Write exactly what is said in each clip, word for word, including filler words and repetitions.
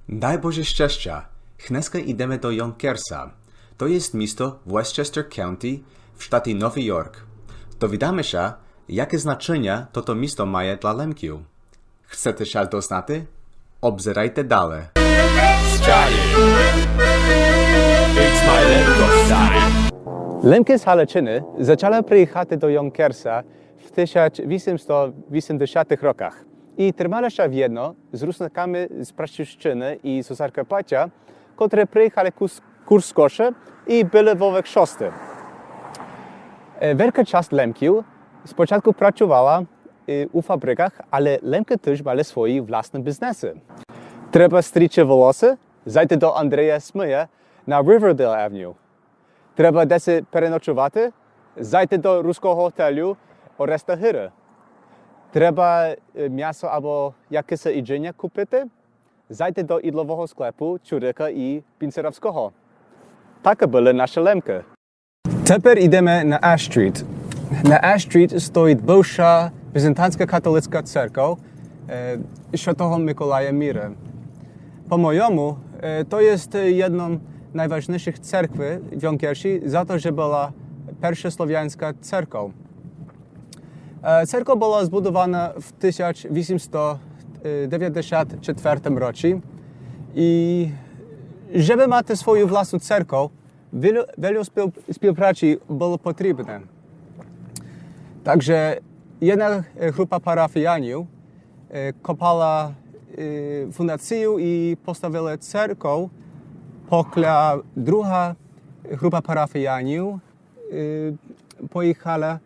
Дай Боже щестя! Гнеска идеме до Йонкерса. То єст місто в Уестчестер Каунті в штаті Новый Йорк. Довідаме ся, яке значыня тото місто має для Лемків. Хцете ся дознати? Обзерайте дале. Style. It's my Lemko style. Лемкы з Галичыны зачали приіхати до Йонкерса в тисяч вісімсто вісімдесятых роках і тримали ся вєдно з Руснаками з Пряшівщыны і з Закарпатя, котры приіхали кус-, кус скорше і были во векшости. Е, велика част Лемків спочатку працовала, е, у фабриках, але Лемкы тыж мали свої власны бізнесы. Треба стричи волосы? Зайдьте до Андрея Смыя на Riverdale Avenue. Треба деси переночовати? Зайдьте до руского готелю Ореста Гиры. Треба, е, мясо або якеси їдженя купити? Зайдьте до їдлового склепу Чурика і Пінцеровского. Такы были нашы Лемкы. Тепер идеме на Аш Стріт. На Аш Стріт стоіт бывша візантійска католицка церков, е, Святого Миколая Миры. По мойому, е, то єст єдно найважнійшых церкви в Йонкерсі за то, же была перша славяньска церков. Е, церков была збудована в тисяч вісімсто девятдесят четвертым році. І жебы мати свою власну церков, велю, велю спів-, співпрацї было потрібне. Так же єдна, е, ґрупа парафіянів, е, копала, е, фундацию і поставили церков, покля друга ґрупа парафіянів, е, поіхала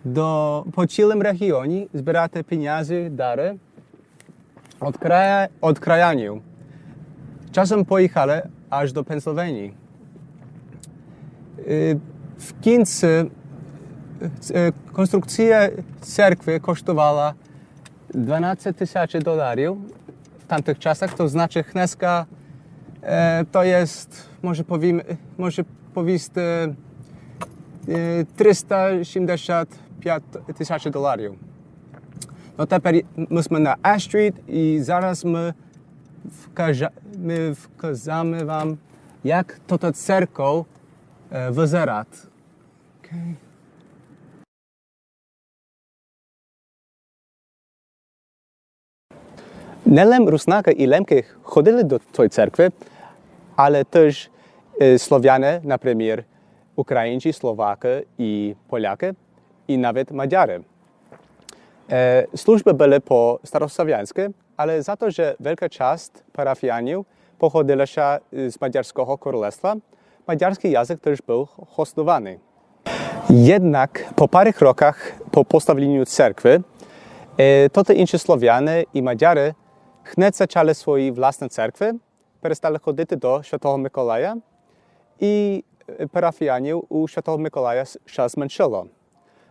до, по цілым реґіоні зберати пінязы, дары од края-, од краянів. Часом поіхали аж до Пенсильванії. Е, в кінци, е, конструкция церкви коштовала дванадцет тисяч доларів в тамтых часах, то значыт, гнеска, е, то єст, може повім-, може повісти, е, триста сімдесят пят тисяч доларів. Но тепер мы сме на Аш Стріт і зараз мы вкажа-, мы вказаме вам, як тота церков, е, визерат. Окей. Не лем Руснакы і Лемкы ходили до той церкви, але тыж, е, Словяне, напримір, Українці, Словакы і Полякы, і навет Мадяры. Е, службы были по старославяньскы, але за то, же велика част парафіянів походила ся, е, з Мадярского королевства, мадярскій язык тыж быв хоснований. Єднак по парых роках по поставленю церкви, е, тоты інши Словяне і Мадяры гнет зачали свої власны церкви, перестали ходити до Святого Миколая, і, е, парафіянів у Святого Миколая с-, ся зменшыло.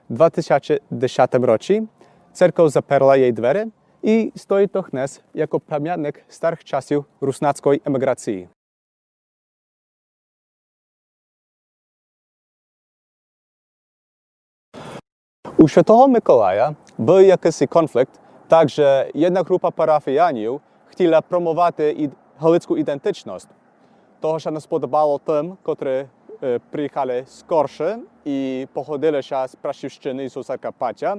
Два тисячы десятым році церков заперла єй двере і стоіт догнес яко памятник старых часів руснацькой еміґрації. У Святого Миколая быв якысий конфлікт, так же єдна ґрупа парафіянів хотіла промовати ід-, галицьку ідентичность. Того ся не сподобало тым, котры, е, приіхали скорше і походили ся з Пряшівщыны і з Закарпатя.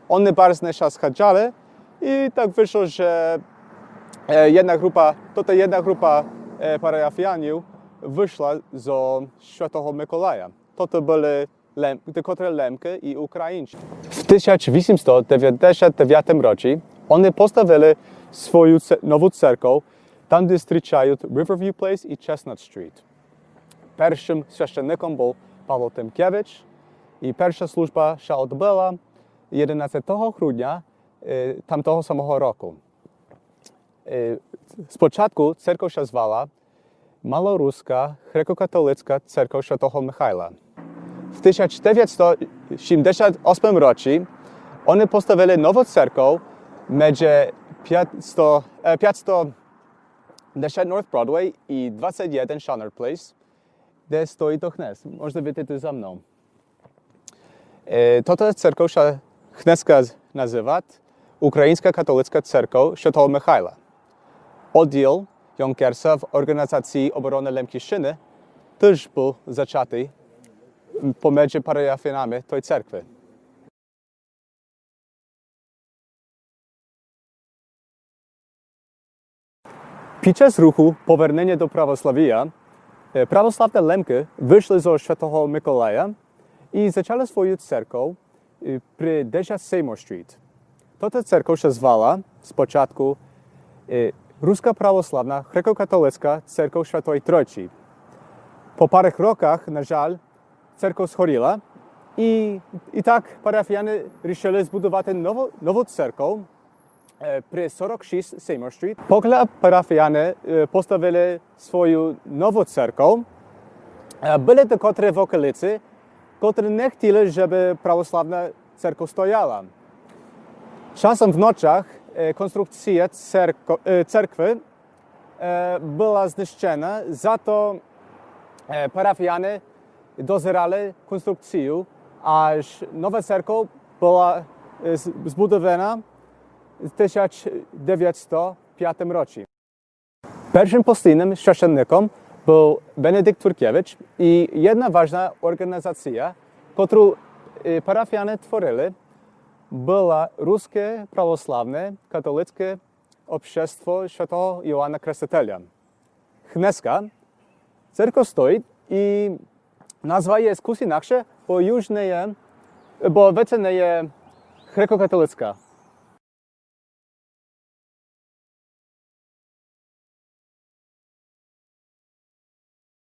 Они барз не ся згоджали, і так вышло, же, е, єдна ґрупа, тота єдна ґрупа, е, парафіянів вышла зо Святого Миколая. Тоты были Лем-, декотры Лемкы і Українці. В тисяч вісімсто девятдесят девятым році они поставили свою ц-, нову церков там, де зустрічають Riverview Place і Chestnut Street. Першым священником быв Павло Тимкевич, і перша служба ся одбыла єдинадцятого грудня, е, тамтого самого року. Е, спочатку церков ся звала Малоруска греко-католицка церков Святого Михайла. В тисяч девятсто сімдесят осмым році они поставили нову церков меджі пятсто, е, пятсто десять North Broadway і двадцять єден Chouinard Place, де стоіт догнес. Можна видіти за мнов. Е, тота церков ся гнеска з-, называт Україньска католицка церков Святого Михайла. Одділ, Юнкерса в Орґанізації обороны Лемківщыны тыж был зачатый помедже парафіянами той церквы. Під час руху поверненя до православія, е, православны Лемкы вышли зо Святого Миколая і зачали свою церков, е, при десять Сеймор Стріт. Тота церков ся звала спочатку, е, Руска православна грекокатолицка церков Святой Тройці. По парох роках, на жаль, церков згоріла, і, і так парафіяне рішили збудувати нову, нову церков, е, при сорок шість Сеймор Стріт. Покля парафіяне, е, поставили свою нову церков, е, были декотры в околиці, котры не хтіли, жебы православна церков стояла. Часом в ночах, е, конструкція церко-, е, церквы е, была знищена, зато, е, парафіяне дозирали конструкцію, аж нова церков была, е, з-, збудована в тисяч девятсто пятым році. Першым постійным священником был Бенедикт Туркевич і єдна важна орґанізація, котру, е, парафіяне творили, была Руске православне католицке Общество Святого Йоанна Крестителя. Днеска церков стоіт і назва єст кус інакше, бо юж не є, бо веце не є грекокатолицка.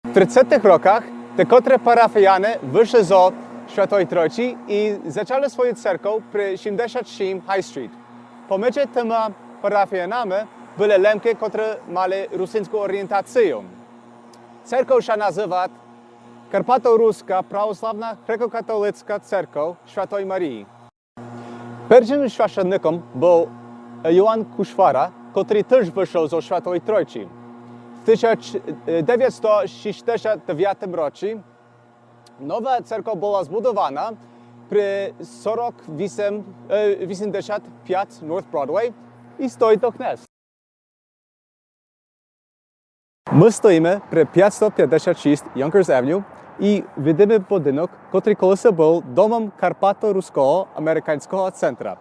В тридцятых роках декотры парафіяне вышли зо Святой Тройці і зачали свою церков при сімдесят сім Гай Стріт. Помедже тыма парафіянами были Лемкы, котры мали русиньску орієнтацію. Церков ся называт Карпато-Руска православна грекокатолицка церков Святой Марії. Першым священником был Йоан Кушвара, котрый тыж вышов зо Святой Тройці. В тисяч девятсто шістдесят девятым році нова церков была збудована при сорок вісім, е, вісімдесят пять Норт Бродвей і стоіт донеска. Мы стоіме при пятсто пятдесят шість Юнкерс Евеню і видиме будинок, котрый колиси был домом Карпато-Руского американьского центра.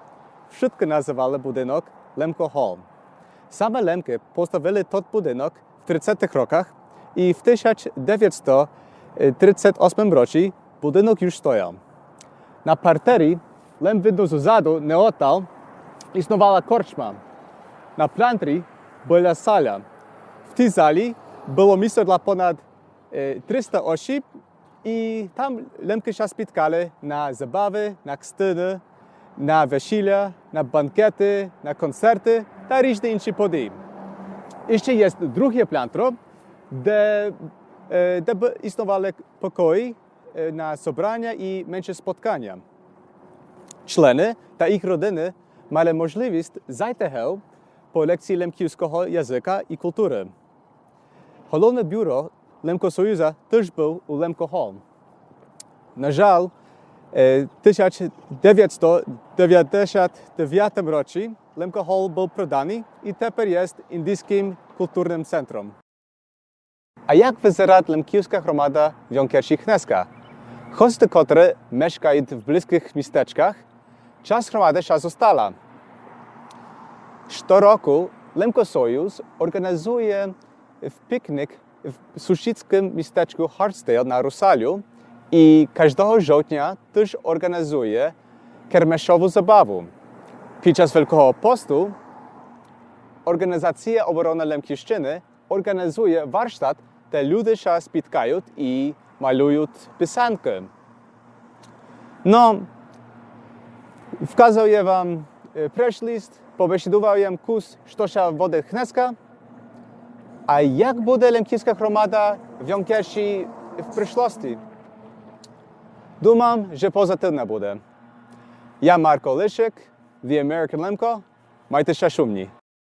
Вшыткы называли будинок Лемко Голл. Саме Лемкы поставили тот будинок в тридцятых роках і в тисяч девятсто тридцять осмым році будинок юж стоял. На партері, лем видно зозаду, неотдал, існувала корчма. На плянтрі была саля. В тій залі было місто для понад, е, триста осіб, і там Лемкы ся спіткали на забавы, на кстины, на весіля, на банкеты, на концерты та ріжны інші події. Іщы єст друге плянтро, де, е, де бы існували покої, е, на собраня і менші спотканя. Члены та їх родины мали можливіст зайти гев по лекції лемківского языка і културы. Головне бюро Лемкосоюза тыж был у Лемко Голл. На жаль, е, тисяч девятсто девятдесят девятым році Лемко Голл был проданый і тепер єст індійскым културным центром. А як визерат лемківска громада в Юнкерсі днеска? Хоц декотры мешкают в близкых містечках, част громады ся зостала. Штороку Лемкосоюз орґанізує в пікнік в сусідскым містечку Гарстейл на Русалю і каждого жовтня тыж орґанізує кермешову забаву. Під час Великого посту Орґанізація обороны Лемківщыны орґанізує варштат, де люде ся спіткают і малюют писанкы. Но, вказал єм вам, е, прийшліст, побесідувал єм кус, што ся водит днеска, а як буде лемківска громада в Юнкерсі в пришлости? Думам, же позитивна буде. Я Марко Лишик, The American Lemko. Майте ся шумні.